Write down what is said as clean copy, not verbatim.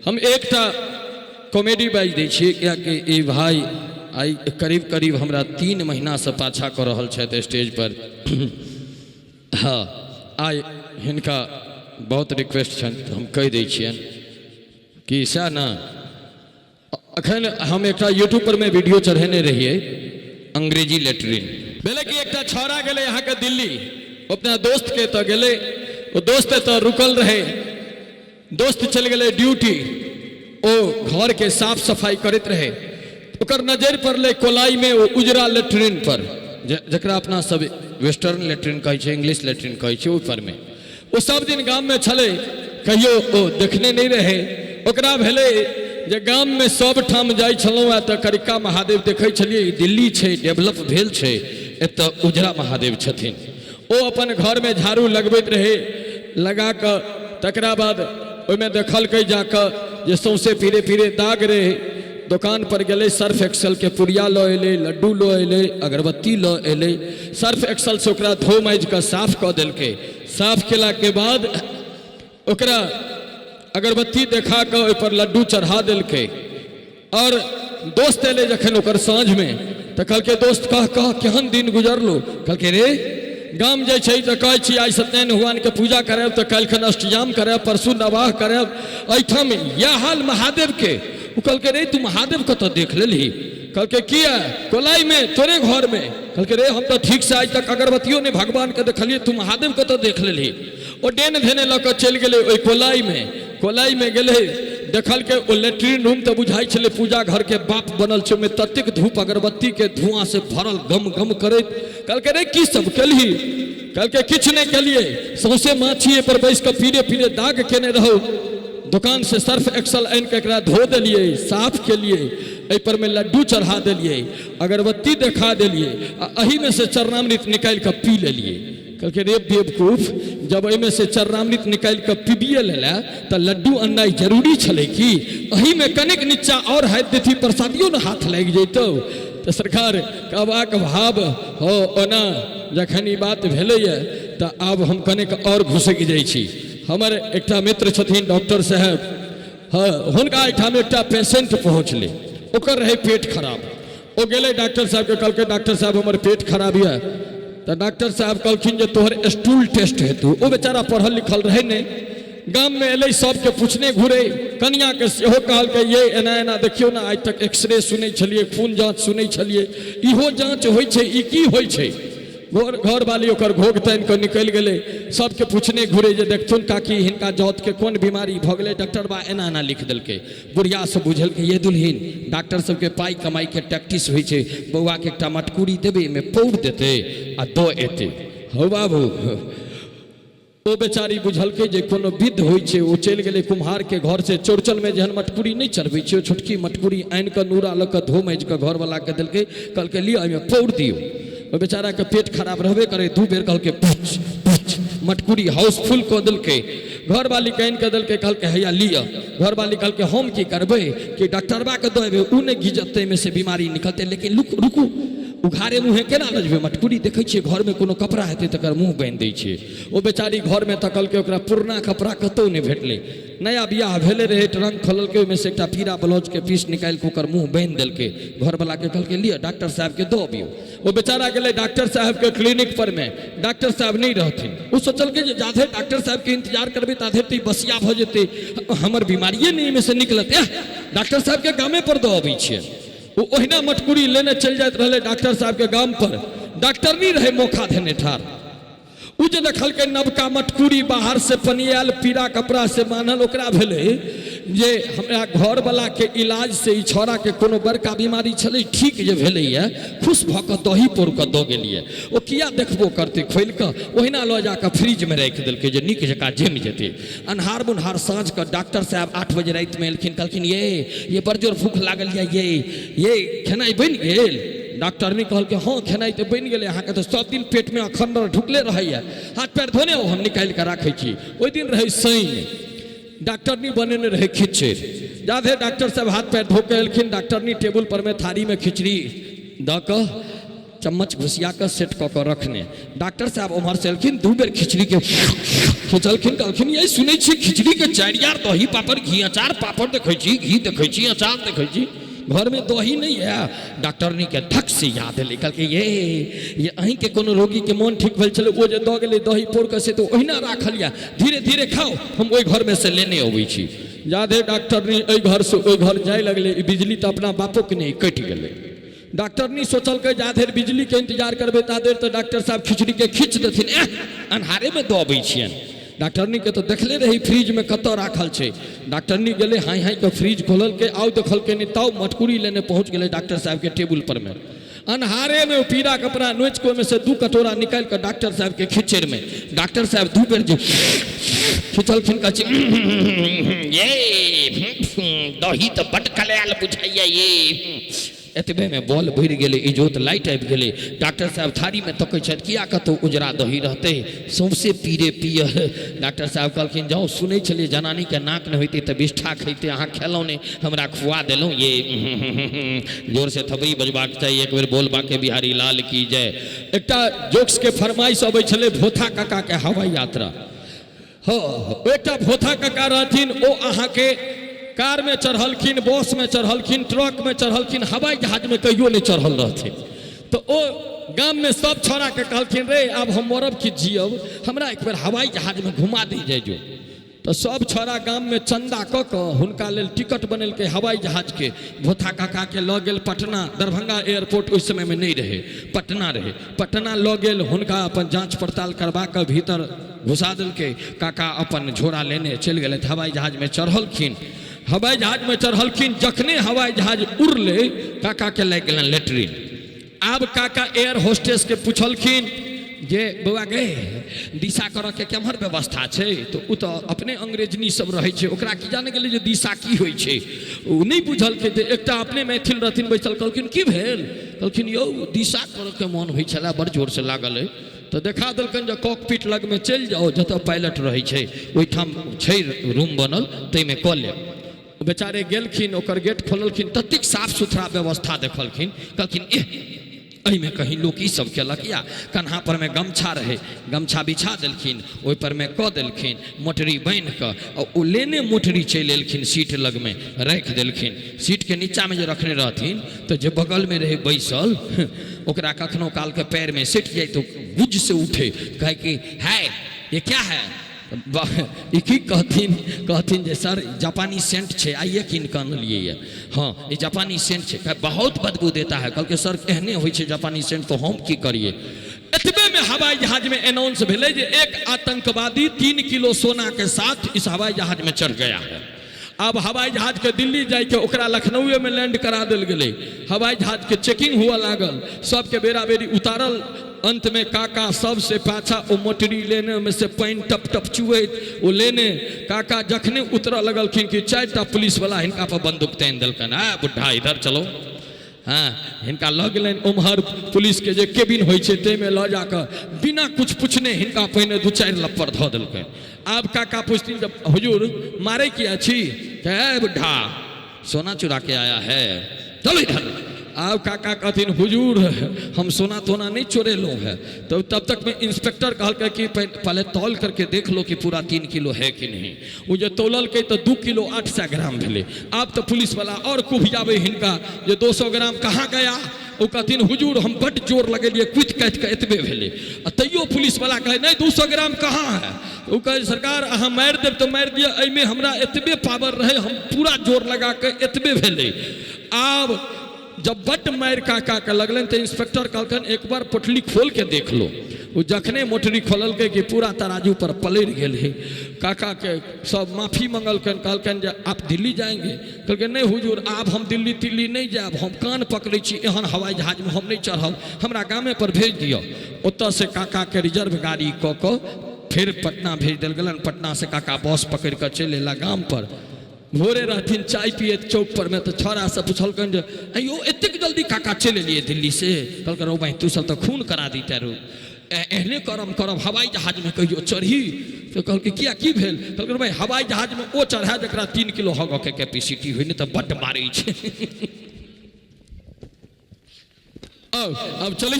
हम एकटा कॉमेडी बाजि दै छियै, किएकि ई भाय आइ करीब करीब हमरा 3 महीनासँ पाछा कऽ रहल छथि स्टेज पर। हँ, आइ हिनका बहुत रिक्वेस्ट छनि तऽ हम कहि दै छियनि कि सएह ने। अखन हम एकटा यूट्यूब पर में वीडियो चढ़ेने रहियै अंग्रेजी लेटरिन। भेलै कि एकटा छौड़ा गेलै अहाँके दिल्ली, अपना दोस्त के एतऽ गेलै, ओ दोस्त एतऽ रुकल रहै, दोस्त चलि गेलै ड्यूटी, ओ घरके साफ सफाइ करैत रहै, ओकर नजरि पड़लै कोलाइमे ओ उजरा लेटरिन पर, जकरा अपना सब वेस्टर्न लेटरिन कहै छै, इंग्लिश लेटरिन कहै छै, ओहि परमे ओ सब दिन गाममे छलै, कहियो ओ देखने नहि रहै। ओकरा भेलै जे गाममे सब ठाम जाइ छलहुँ हँ तऽ करिका महादेव देखै छलियै, ई दिल्ली छै, डेवलप भेल छै, एतऽ उजरा महादेव छथिन। ओ अपन घरमे झाड़ू लगबैत रहै, लगा कऽ तकरा बाद ओहिमे देखलकै जाकऽ जे सौंसे पीरे पीरे दाग रहै। दोकान पर गेलै, सर्फ एक्सेलके पुड़िया लऽ एलै, लड्डू लऽ एलै, अगरबत्ती लऽ एलै, सर्फ एक्सेलसँ ओकरा धो माजि कऽ साफ कऽ देलकै। साफ केलाके बाद ओकरा अगरबत्ती देखा कऽ ओहिपर लड्डू चढ़ा देलकै। और दोस्त एलै जखन ओकर साँझमे तऽ कहलकै दोस्त कह कह केहन दिन गुजरलो। कहलकै रे गाम जाइ छै तऽ कहै छी आइ सत्यनारायण भगवानके पूजा करायब, तऽ काल्हिखन अष्टजाम करायब, परसू नवाह करायब, एहिठाम इएह हाल महादेवके। ओ कहलकै रे तू महादेव कतऽ देख लेलही? कहलकै किया? कोलाइमे तोरे घरमे। कहलकै रे हम तऽ ठीकसँ आइ तक अगरबत्तियो नहि भगवानके देखलियै, तू महादेव कतऽ देख लेलही? ओ डेन धेने लऽ कऽ चलि गेलै ओहि कोलाइमे। कोलाइमे गेलै, देखलकै ओ लेट्रिन रूम तऽ बुझाइ छलै पूजा घरके बाप बनल छै, ओहिमे ततेक धूप अगरबत्तीके धुआँसँ भरल गम गम करैत। कहलकै रे की सब केलही? कहलकै किछु नहि केलियै, सौंसे माछी एहिपर बैस कऽ पीरे पीरे दाग केने रहौ, दोकानसँ सर्फ एक्सल आनि कऽ एकरा धो देलियै, साफ केलियै, एहिपर मे लड्डू चढ़ा देलियै, अगरबत्ती देखा देलियै आ एहिमे से चरणामृत निकालि कऽ पी लेलियै। कहलकै रे बेवकूफ, जब एहिमे से चरणामृत निकालि कऽ पीबिए लेला तऽ लड्डू अननाइ जरूरी छलै की? एहिमे कनिक नीचा आओर हाथ देथी प्रसादियो ने हाथ लागि जैतौ। तऽ सरकार कहबाक भाव हो, ओना जखन ई बात भेलैए तऽ आब हम कनिक आओर घुसकि जाइ छी। हमर एकटा मित्र छथिन डॉक्टर साहेब, हँ, हुनका एहिठाम एकटा पेशेंट पहुँचलै, ओकर रहै पेट खराब। ओ गेलै डॉक्टर साहबके, कहलकै डॉक्टर साहब हमर पेट खराब यऽ। तऽ डॉक्टर साहब कहलखिन जे तोहर स्टूल टेस्ट हेतौ। ओ बेचारा पढ़ल लिखल रहै नहि, गाममे एलै सबके पूछने घुरै, कनियाके सेहो कहलकै ये एना एना देखियौ ने, आइ तक एक्सरे सुनै छलियै, खून जाँच सुनै छलियै, इहो जाँच होइ छै, ई की होइ छै? घरवाली ओकर घोघ तानि कऽ निकलि गेलै, सबके पूछने घुरै जे देखथुन काकी हिनका जातके कोन बीमारी भऽ गेलै। डॉक्टर बा एना एना लिख देलकै। बुढ़िया सब बुझलकै ये दुल्हिन डॉक्टर सबके पाइ कमाइके टैक्टिस होइ छै, बौआके एकटा मटकूरी देबै, एहिमे पौर देतै आ दऽ एतै। हौ बाबू, ओ बेचारी बुझलकै जे कोनो विध होइ छै। ओ चलि गेलै कुम्हारके घरसँ, चौड़चनमे जेहन मटकूरी नहि चढ़बै छै, ओ छोटकी मटकूरी आनि कऽ नूरा लऽ कऽ धो माजि कऽ घरवलाके देलकै, कहलकै लिअ एहिमे पौर दियौ। ओहि बेचाराके पेट खराब रहबे करै, 2 बेर कहलकै पुच पुच, मटकूरी हाउसफुल कऽ देलकै। घरवालीके आनि कऽ देलकै, कहलकै हैया लिअ। घरवाली कहलकै हम की करबै कि डॉक्टरबाके दऽ एबै, ओ नहि घिजतै, एहिमे से बीमारी निकलतै, लेकिन रुकू, उघारे मुँहे केना लऽ जेबै मटकूरी? देखै छियै घरमे कोनो कपड़ा हेतै तकर मुँह बान्हि दै छियै। ओ बेचारी घरमे तकलकै, ओकरा पुरना कपड़ा कतहु नहि भेटलै। नया बियाह भेले रहै, ट्रंक खोललकै, ओहिमे से एकटा पीरा ब्लाउजके पीस निकालि कऽ ओकर मुँह बान्हि देलकै। घरवलाके कहलकै लिअ डॉक्टर साहबके दऽ अबियौ। ओ बेचारा गेलै डॉक्टर साहबके क्लिनिक परमे, डॉक्टर साहब नहि रहथिन। ओ सोचलकै जे जाधरि डॉक्टर साहबके इंतजार करबै ताधरि तऽ ई बसिया भऽ जेतै, हमर बीमारिए नहि एहिमे से निकलत, डॉक्टर साहबके गामे पर दऽ अबै छियै। ओ ओहिना मटकुरी लेने चलि जाइत रहलै डॉक्टर साहबके गाम पर। डॉक्टर नहि रहै मोखा धेने ठाढ़। ओ जे देखलकै नवका मटकुरी बाहर से पनियाल पीरा कपड़ा से बान्हल, ओकरा भेलै जे हमरा घरवलाके इलाज से ई छौड़ाके कोनो बड़का बीमारी छलै, ठीक जे भेलैए, खुश भऽ कऽ दही पौर कऽ दऽ गेलियै। ओ किया देखबो करतै, खोलि कऽ ओहिना लऽ जा कऽ फ्रिजमे राखि देलकै जे नीक जकाँ जमि जेतै। अन्हार मुन्हार साँझ कऽ डॉक्टर साहब 8 बजे रातिमे एलखिन, कहलखिन ये बड़ जोर भूख लागल यऽ, ये खेनाइ बनि गेल? डॉक्टरनी कहलकै हँ खेनाइ तऽ बनि गेलै, अहाँके तऽ सब दिन पेटमे अखंड ढुकले रहैए, हाथ पैर धोने आउ हम निकालि कऽ राखै छी। ओहि दिन रहै शनि, डॉक्टरनी बनेने रहै खिचड़ी। जाधे डॉक्टर साहब हाथ पैर धो कऽ एलखिन, डॉक्टरनी टेबुल परमे थारीमे खिचड़ी दऽ कऽ चम्मच घुसिया कऽ सेट कऽ कऽ रखने। डॉक्टर साहब उम्हर से एलखिन, 2 बेर खिचड़ी के खिचलखिन, कहलखिन ये सुनै छी खिचड़ी के 4 यार दही पापड़ घी अचार पापड़ देखै छी, घी देखै छी, अचार देखै छी, घर में दही नहीं है। डॉक्टरनी के धक से याद एलै, कहलकै ये ये अहीं के कोनो रोगी के मन ठीक भेल छलै, ओ जे दऽ गेलै दही पोर कऽ से तऽ ओहिना राखल यऽ, धीरे धीरे खाओ, हम ओहि घर में से लेने अबै छी। जाधे डॉक्टरनी एहि घर से ओहि घर जाय लगलै, ई बिजली तऽ अपना बापो के नहि कटि गेलै। डॉक्टरनी सोचलकै जा धरि बिजली के इंतजार करबै ता धरि तऽ डॉक्टर साहब खिचड़ी के खींच देथिन, एह अन्हारे में दऽ अबै छियनि। डॉक्टरनी के तऽ देखले रही फ्रिज में कतऽ राखल छै। डॉक्टरनी गेलै हाइ हाइ के फ्रिज खोललकै, आउ देखलकै नहि, ताउ मटकुरी लेने पहुँच गेलै डॉक्टर साहब के टेबुल पर में। अन्हारे में ओ पीरा कपड़ा नोचि कऽ ओहिमे से 2 कटोरा निकालि कऽ डॉक्टर साहब के खिचड़ में डॉक्टर साहब 2 बेर जे खिचलखिन, कहै छै ये दही तऽ बड कलायल बुझाइया ये। एतबे में बॉल भरि गेलै, इजोत लाइट आबि गेलै। डॉक्टर साहब थारी में तकै छथि, किया कतौ उजरा दही रहतै, सौंसे पीरे पियर। डॉक्टर साहब कहलखिन जाउ, सुनै छलियै जनानी के नाक नहि होइतै तऽ बिष्ठा खैतै, अहाँ खेलहुँ नहि, हमरा खुआ देलहुँ ये। जोर से थपड़ी बजबाक चाही, एक बेर बोल बाके बिहारी लाल की जय। एकटा जोक्स के फरमाइश अबै छलै भोथा काका के हवाई यात्रा। हँ, एकटा भोथा काका रहथिन, ओ अहाँके कार में चढ़लखिन, बस में चढ़लखिन, ट्रक में चढ़लखिन, हवाई जहाज में कहियो नहीं चढ़ल रहथिन। तो ओ गाम में सब छौड़ा के कहलखिन रे आब हम मरब कि जियब, हमरा एक बेर हवाई जहाज में घुमा दी जाय जो। तो सब छौड़ा गाम में चंदा कऽ कऽ हुनका लेल टिकट बनेलकै हवाई जहाज के। भोथा काका के लऽ गेल पटना, दरभंगा एयरपोर्ट ओहि समय में नहीं रहे, पटना रहे। पटना लऽ गेल, हुनका अपन जाँच पड़ताल करबा कऽ भीतर घुसा देलकै। काका अपन झोरा लेने चलि गेलथि, हवाई जहाज में चढ़लखिन। हवाई जहाज में चढ़लखिन, जखने हवाई जहाज उड़लै काका के लागि गेलनि लेटरिन। आब काका एयर होस्टेस के पुछलखिन जे बौआ गे दिशा करऽ के केम्हर व्यवस्था छै? तऽ ओ तऽ अपने अंग्रेजनी सब रहै छै, ओकरा की जाने गेलै जे दिशा की होइ छै, ओ नहि बुझलकै। तऽ एकटा अपने मैथिल रहथिन बैसल, कहलखिन की भेल? कहलखिन यौ दिशा करऽ के मोन होइ छलै, बड़ जोरसँ लागल अइ। तऽ देखा देलकनि जे कॉकपिट लगमे चलि जाउ, जतऽ पायलट रहै छै ओहिठाम छै रूम बनल, ताहिमे कऽ लेब। बेचारे गेलखिन, ओकर गेट खोललखिन, ततेक साफ सुथरा व्यवस्था देखलखिन, कहलखिन एह एहिमे कहीं लोक ई सब केलक या। कन्हा पर में गमछा रहे, गमछा बिछा देलखिन, ओहि पर में कऽ देलखिन, मोटरी बान्हि कऽ, आ ओ लेने मोटरी चलि एलखिन, सीट लगमे राखि देलखिन। सीटके नीचाँमे जे रखने रहथिन तऽ जे बगलमे रहै बैसल, ओकरा कखनो कालके पैरमे सटि जाइ तऽ गुज से उठे, कहै कि है ये क्या है? ई की कहथिन? कहथिन जे सर जापानी सेंट छै, आइए कीन कऽ अनलियै यऽ। हाँ ई जापानी सेंट छै, कहै बहुत बदबू देता है। कहलकै सर एहने होइ छै जापानी सेंट, तऽ हम की करियै? एतबे में हवाई जहाज में अनाउंस भेलै जे एक आतंकवादी 3 किलो सोना के साथ इस हवाई जहाज में चढ़ गया है। अब हवाई जहाज के दिल्ली जाइके ओकरा लखनऊए में लैंड करा देल गेलै। हवाई जहाज के चेकिंग हुआ लागल, सबके बेरा बेरी उतारल। अंत में काका सबसे पाछा ओ मोटरी लेने में से पानि टप टप चुएत ओ लेने काका जखने उतरऽ लगलखिन कि 4टा पुलिस वाला हिनका पर बंदूक तानि देलकनि, आ बुढ़ा इधर चलो। हाँ हिनका लऽ गेलनि उम्हर पुलिस के जे केबिन होइ छै ताहिमे लऽ जाकऽ बिना कुछ पूछने हिनका पहिने 2-4 लप्पर धऽ देलकनि। आब काका पुछथिन जे हुजूर मारै किया छी? हे बुढ़ा सोना चुरा के आया है, चलो इधर। आब काका कहथिन हुजूर हम सोना तोना नहीं चोरेलहुँ है। तो तब तक में इंस्पेक्टर कहलकै कि पहले तौल करके देख लो कि पूरा 3 किलो है कि नहीं। ओ जे तौललकै तऽ 2 किलो 800 ग्राम भेलै। आब तऽ पुलिसवला आओर कुभियाबै हिनका जे 200 ग्राम कहाँ गया? ओ कहथिन हुजूर हम बड्ड जोर लगेलियै, कुदि काटि कऽ एतबे भेलै। आ तैयो पुलिसवला कहै नहि 200 ग्राम कहाँ है? ओ कहै सरकार अहाँ मारि देब तऽ मारि दिअ, एहिमे हमरा एतबे पावर रहै, हम पूरा जोर लगा कऽ एतबे भेलै। आब जब बड्ड मारि काका के लगलनि तऽ इंस्पेक्टर कहलकनि एक बार पोटली खोल के देख लो। ओ जखने मोटरी खोललकै कि पूरा तराजू पर पलटि गेलै। काका के सब माफी मंगलकनि, कहलकनि जे आप दिल्ली जाएंगे? कहलकै नहीं हुजूर आब हम दिल्ली तिल्ली नहीं जायब, हम कान पकड़ै छी, एहन हवाई जहाजमे हम नहीं चढ़ब, हमरा गामे पर भेज दिअ। ओतऽ से काका के रिजर्व गाड़ी कऽ कऽ फेर पटना भेज देल गेलनि। पटना से काका बस पकड़ि कऽ चलि अयला गाम पर। भोरे रहथिन चाय पियैत चौक पर में, तऽ छौड़ा सब पुछलकनि जे अयो एतेक जल्दी काका चलि एलियै दिल्ली से? कहलकै रौ भाइ तू सब तऽ खून करा दिते रौ, एहने करम करब हवाई जहाजमे कहियो चढ़ी? तऽ कहलकै किया की भेल? कहलकै रौ भाइ हवाई जहाजमे ओ चढ़ाए जकरा 3 किलो हगऽके कैपेसिटी होइ, नहि तऽ बड्ड मारै छै। अब चलै।